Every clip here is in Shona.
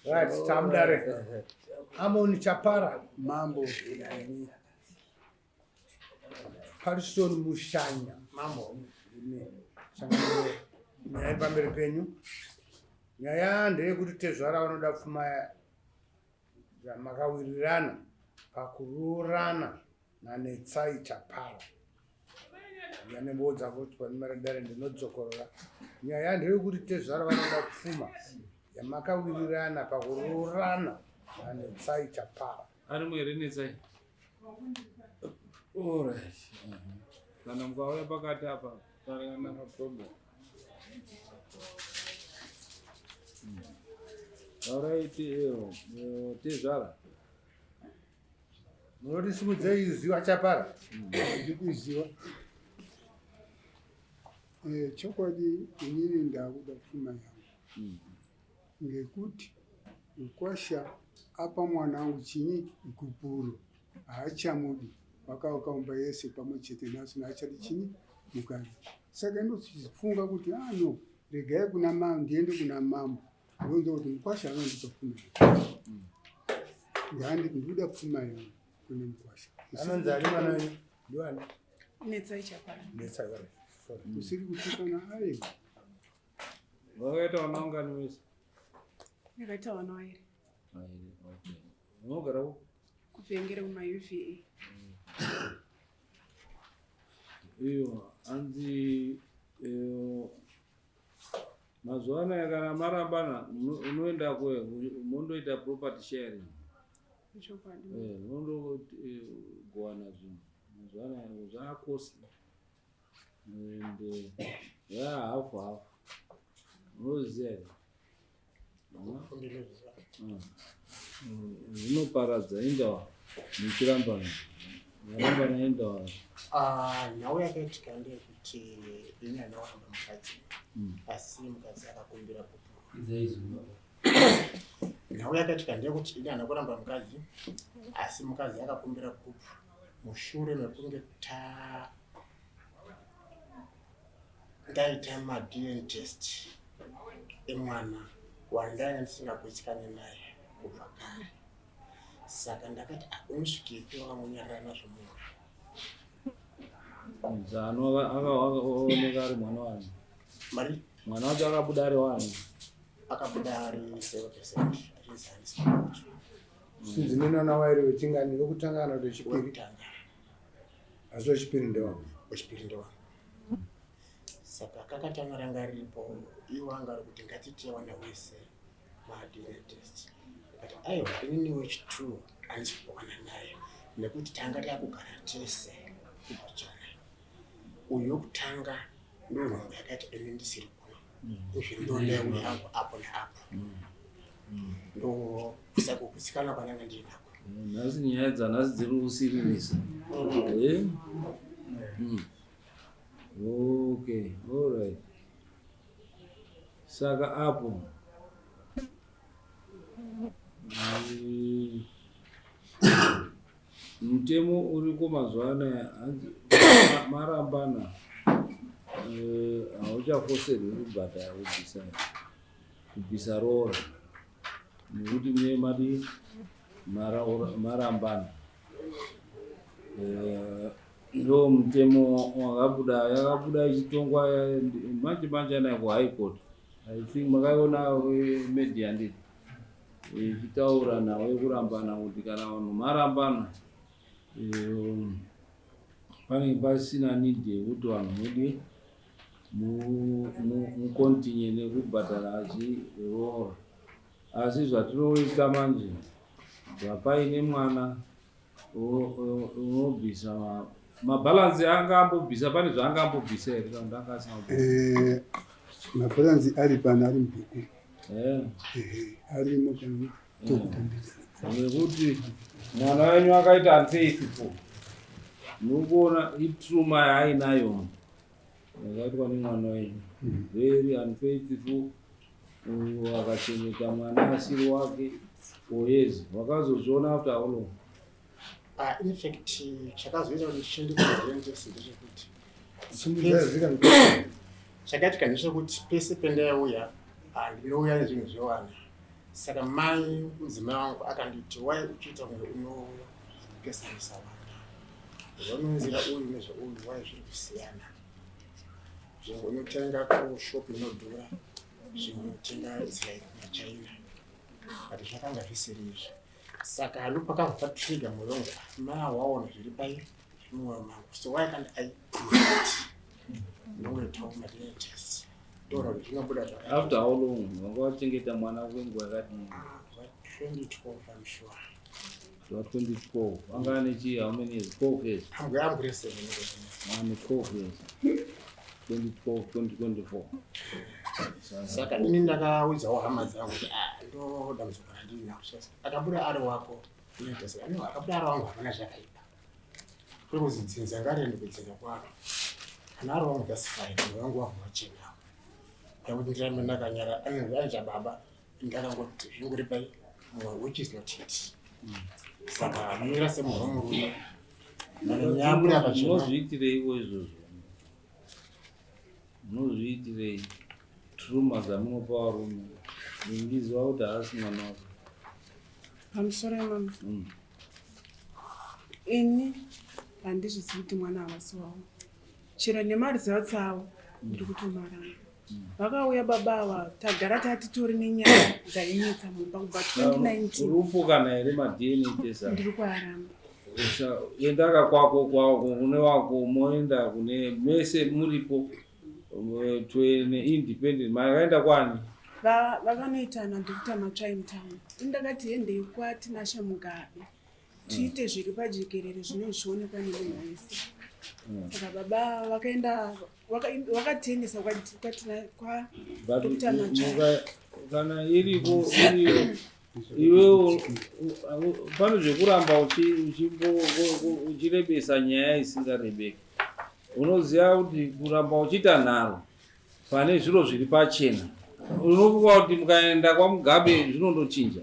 Right, tamudare. Amon Chapara. Mambo. Parison Mushanya. Mambo. Sangano nyaya iri pamberi penyu. Nyaya ndeyekuti tezvara vanoda pfuma yamakawirirana pakuroorana naNetsai Chapara. Yanemboudza kuti pane dare ndinodzokorora. Nyaya ndeyekuti tezvara vanoda pfuma yamakawirirana pakuroorana naNetsai Chapara. Arimo here Netsai? Alright. Kana mukauya pakati apa parana maproblem. Alright, tezvara. Munoti simudzei izwi vaChapara. Ndikuziva. Chokwadi inini ndakuda pfuma yangu. Ngekuti mukwasha apa mwana wangu chinyi gupuro haachamudi vakaukaumba yese pamwe chete naso naachadi chinyi mukadzi. Saka ndinofunga kuti ano regai kuna mambo ndiende kuna mambo ndonzwa kuti mukwasha anondipa pfuma yangu. Ndikuda pfuma yangu kune mukwasha. Anonzi ani mwana wenyu? Ndiwani? Netsai Chapara. Netsai, right. Sorry. Kusiri kutukana aiwa. Vakaita vana vangani vese? Ndakaita vana vairi. Vairi, okay. Unogara ku? Kuvhengere kuma UVA. Iyo, hanzi mazuva anaya kana marambana unoenda mondoita property sharing. Chokwadi. Mondogowana zvinhu. Mazuva anaya zvakostly. And yeah, half half. Unoziva here? Zvinoparadza indawa muchirambana. Marambana indawa. Nhau yakaitika ndeyekuti ini handina kuramba mukadzi, asi mukadzi akakumbira gupuro. Nhau yakaitika ndeyekuti ini handina kuramba mukadzi, asi mukadzi akakumbira gupuro mushure mekunge ta ndaita maDNA test emwana wandanga ndisingagutsikani naye kubva kare. Saka ndakati unosvikepi wakangonyarara nazvo munhu. Zano akaoneka ari mwana wani. Mari? Mwana wacho akabuda ari wani. Akabuda ari 0% rizani. Sinzi nena wairi wechingani wekutanga kana kuti wechipiri? Wekutanga. Asi wechipiri ndewangu. Wechipiri ndewangu. Saka kakatanga ranga riripo iwo anga ari kuti ngatite wana wese maDNA test. But aiwa inini wechi2 handisi kupokana naye nekuti tanga takugara tese kuBotswana. Uyu wekutanga ndonhombo yakaita ini ndisiri kuno. Izvi ndondauya yangu apo neapo. Ndokusakugutsikana kwandanga ndiinako. Nhasi nyaya dzanhasi dziri kusiririsa. Okay, all right. Saka apo mutemo uriko mazuva anaya hanzi marambana hauchafoserwi kubhadhara kubvisa roora nekuti mune madi marambana. Ndo mutemo wakabuda, yakabuda ichitongwa manje manje anaya kuHigh Court. I think makaiona media nditi ichitaura nhau yekurambana kuti kana vanhu marambana panenge pasina need yekuti vanhu mudi mukontinye nekubhadhara achiroora. Asi zvatinoita manje zvapaine mwana unobvisa mabhalansi anga ambobvisa, pane zvaanga ambobvisa here kana kuti anga asina kubvisa? Mabhalansi ari pano ari mubhuku. Arimo pano tokutambidza. Nekuti mwana wenyu akaita unfaithful, murikuona itrauma yaainayo yakaitwa nemwana wenyu, very unfaithful. Uyu akachengeta mwana asiri wake for years, wakazozviona after how long? In fact chakazoita kuti ndichiende kuDNA test ndechekuti chakaitika ndechekuti pese pendaiuya ndinouya nezvinhu zvevana. Saka mai mudzimai wangu akanditi wai uchiita kunge unopesanisa vana zvaunonzira uyu nezveuyu wai zviri kusiyana zvimwe unotenga kushop inodhura zvimwe unotenga its like machina but zvakanga zvisiri izvi saka ndopakabva patrigger mwoyo wangu mai awaona zviri pai mumwoyo mangu so why can't i prove it ndongoitawo madna test ndoona kuti zvinobuda zvakadii. After how long vanga vachengeta mwana kwenguva yakadii? Ah, 2012 i'm sure. Zva 2012 anga ane chii? How many years? 12 years. Amgwe amgwe seven. Ane 12 years. 2012 2024. Saka ini ndakaudzawo hama dzangu kuti ah, ndo dambudziko randinaro. Akabuda ari wako unoita sei? Ano akabuda ari wangu hapana zvakaipa. Kuri kuzi dzinza ngariende kudzinza kwaro. Kana ari wangu that's fine, mwoyo wangu wabva wachena. Nekuti ndirambe ndakanyara anenge aita baba ndakangoti zvingori pai mwoyo which is not it. Saka mira semunhu wemurume. Kana nyaya yabuda pachena. Munozviitireiko izvozvo? Munozviitirei? Trauma dzamunopa varume. Ndingiziva kuti haasi mwana wako. Pamusoro yemama. Ini handizvizivi kuti mwana havasi wavo. Chero nemaresults avo ndiri kutomaramba. Vakauya baba ava tagara tatitori nenyaya dzainetsa mumba kubva 2019. Uri kupokana here maDNA test aya? Ndiri kuaramba. Endaka kwako kwako kune wako moenda kune mese muripo to an independent makaenda kwani? Vakanoita naDr Matsvai mutown. Ini ndakati hendei kwaTinashe Mugabe tiite zviri pajekerere zvinenge zvichionekwa nemunhu wese. Saka baba vakaenda vakatiendesa kwa But Dr. Matsvai. Kana iriko iriyo iwewe pane zvekuramba uchirebesa nyaya isingarebeki. Unoziva kuti kuramba uchiita nharo pane zviro zviri pachena, unofunga kuti mukaenda kwaMugabe zvinondochinja.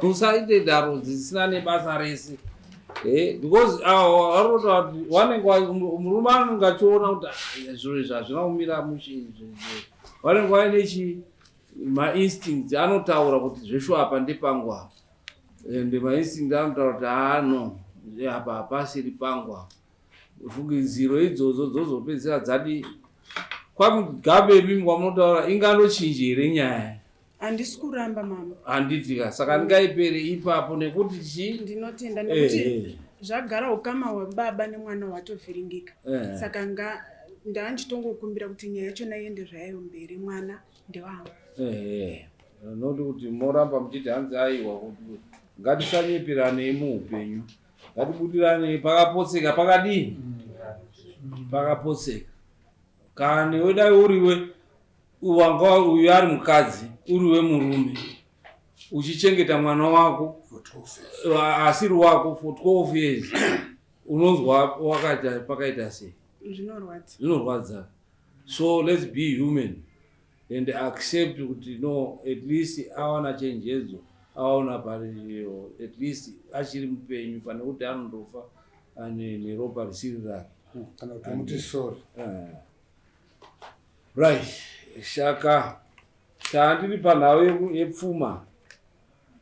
Usaite nharo dzisina nebasa rese. Because avo vanotaura kuti vanenge murume anenge achiona kuti zviro izvi hazvina kumira mushe izvi. Vanenge vaine chi mainstinct anotaura kuti zveshuwa apa ndepangu apa, and mainstinct anotaura kuti haa no, apa hapasiri pangu apa. Fungidziro idzodzo dzozopedzisira dzadi kwaMugabe. Mimi kwamunotaura inganochinji here nyaya? Handisi kuramba mama. Handitika saka ndingaipere ipapo nekuti chii? Ndinotenda nekuti zvagara ukama hwababa nemwana hwatovhiringika. Saka ndandichitongokumbira kuti nyaya yachona iende zvayo mberi, mwana ndewangu. Noti kuti moramba muchiti hanzi aiwa, kuti ngatisanyeperanei muupenyu, ngatibudiranei pakapotseka pakadii pakapotseka. Kana newe dai uriwe wanga uyu ari mukadzi, uriwe murume uchichengeta mwana wako asiri wako for 12 years, unonzwa wakaita pakaita sei? Zvinorwadza. Zvinorwadza. So let's be human and accept kuti no, at least awana chenjedzo, aona pariyo, at least achiri mupenyu pane kuti anondofa ane neropa risiri rake. Kana kuti muti sorry. Right, saka tandiri panhau yepfuma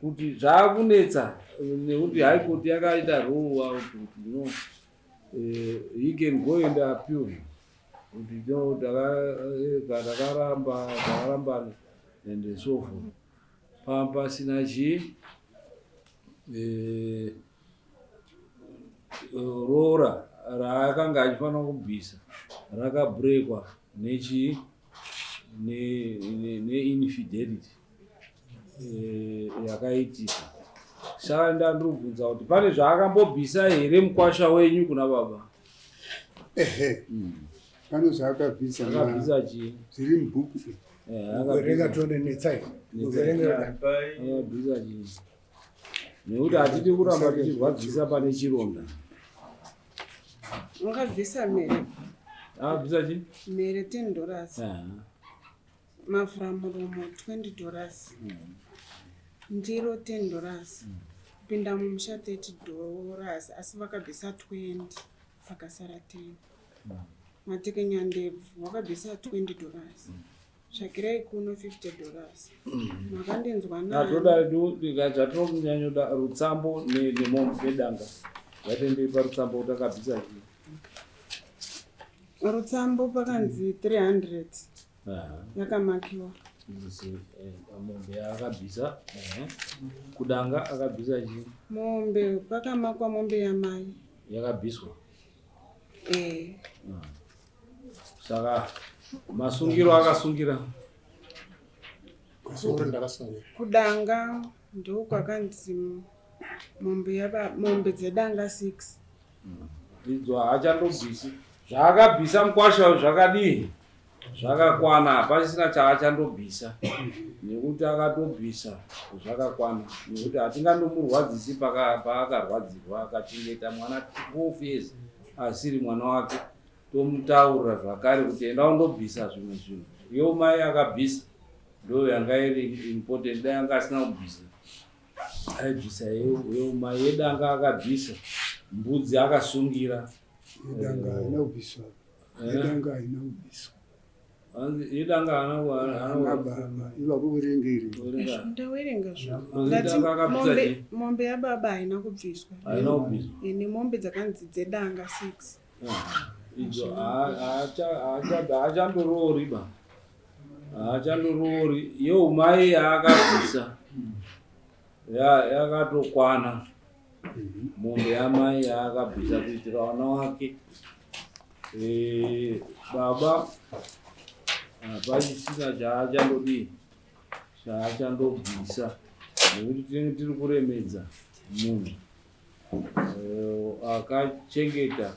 kuti zvaakunetsa nekuti High Court yakaita rule out kuti no, he can go and appeal kuti no, takaramba takarambana and so forth. Pasina chii roora raakanga achifanira kubvisa rakabrekwa nechi neinfidelity yakaitika. Saka ndandiri kubvunza kuti pane zvaakambobvisa here mukwasha wenyu kuna baba? Ehe, pane zvaakabvisa. Akabvisa chii? Zviri mubhuku. Verenga tione, Netsai. Verenga. Akabvisa chii? Nekuti hatidi kuramba tichirwadzisa pane chironda. Ungabvisa mhere. Akabvisa chii? Mhere $10. Mavhuramuromo $20, ndiro $10, kupinda mumusha $30, asi vakabvisa 20, pakasara 10. Matekenyandebvu vakabvisa $20. Tsvakirai kuno 50 dollars. Makandinzwa nani? Atoda zvatinonyanyoda rutsambo nemombe nedanga. Ngatendei parutsambo kuti akabvisa chii. Rutsambo pakanzi 300 yakamakiwa. Eh, mombe yaakabvisa kudanga akabvisa chii? Mombe pakamakwa mombe yamai. Yakabviswa. Eh. Saka masungiro akasungira Masungiro ndakasungira. Kudanga ndokwakanzi mombe yaba mombe dzedanga 6. Idzo haachandobvisi zvaakabvisa mukwasha zvakadii zvakakwana hapasisina chaachandobvisa nekuti akatobvisa zvakakwana nekuti hatingandomurwadzisi paakarwadzirwa akachengeta mwana 12 years asiri mwana wake tomutaurira zvakare kuti enda undobvisa zvimwe zvinhu yo mai akabvisa ndo yanga iri important dai anga asina kubvisa aibvisa yo mai yedu anga akabvisa mbudzi akasungira Yedanga haina kubviswa. Yedanga haina kubviswa. Yedanga haana Haana baba. Ivapo verengere. Ndawerenga zvo. Ndati Ndati mombe, mombe yababa haina kubviswa. Haina kubviswa. Nemombe dzakanzi dzedanga 6. Idzo haachandoroori ba haachandoroori yeumai yaakabvisa yakatokwana mombe yamai yaakabvisa kuitira vana wake. Baba hapachisina chaachandodii chaachandobvisa nekuti tinenge tiri kuremedza munhu akachengeta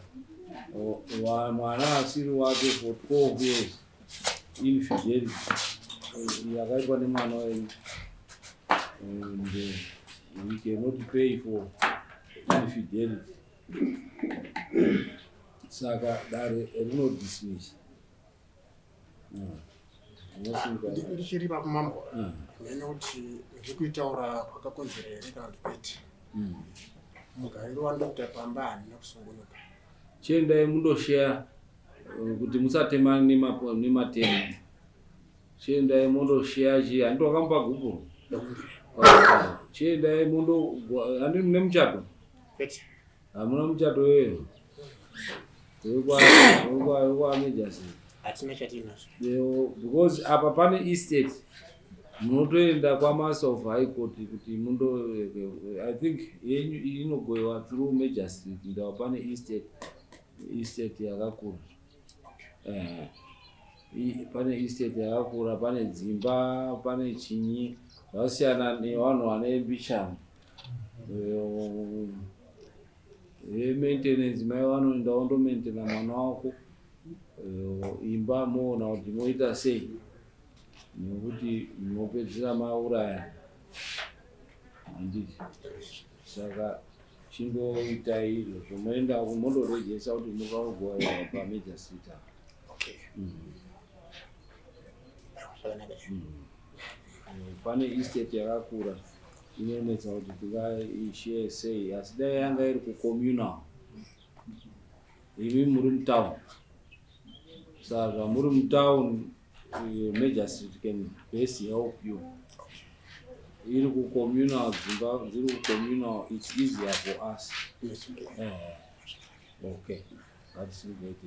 mwana asiri wake for 12 years infidelity yakaitwa nemwana wenyu and we cannot pay for infidelity saka dare rinodismiss. Ndichiri pakumambo nene kuti ndiri kuitaura kwakakonzera here kana kuti kwete. Mugariro wandikuita pamba handina kusungunuka. Chiendai mundosheya kuti musatemana nematemo. Chiendai mundosheya chii handiti wakamupa gupuro. Chiendai mundo handi mune muchato? Kwete. Hamuna muchato weyo. Wekwa Major. Hatina chatinazvo. Because apa pane estate munotoenda kwamaster of high court kuti mundo I think yenyu inogoiwa through Major Street ndawa pane estate yakakura. Pane estate yakakura pane dzimba pane chinyi zvasiyana nevanhu vane mbichana yemaintenance mai vanoenda vondomaintaina mwana wako imba moona kuti moita sei nekuti munopedzisira mauraya handiti saka chingoitai izvozvo moenda mondorejesa kuti mukagoiwa paMajor Street apa. Okay. Zvakanaka. Pane estate yakakura inonetsa kuti tingaishare sei asi dai yanga iri kucommunal imi muri mutown saka zvamuri mutown Major Street can best help you iri kucommunal dzimba dziri kucommunal it's easier for us. Yes. Okay, ngatisimukaite.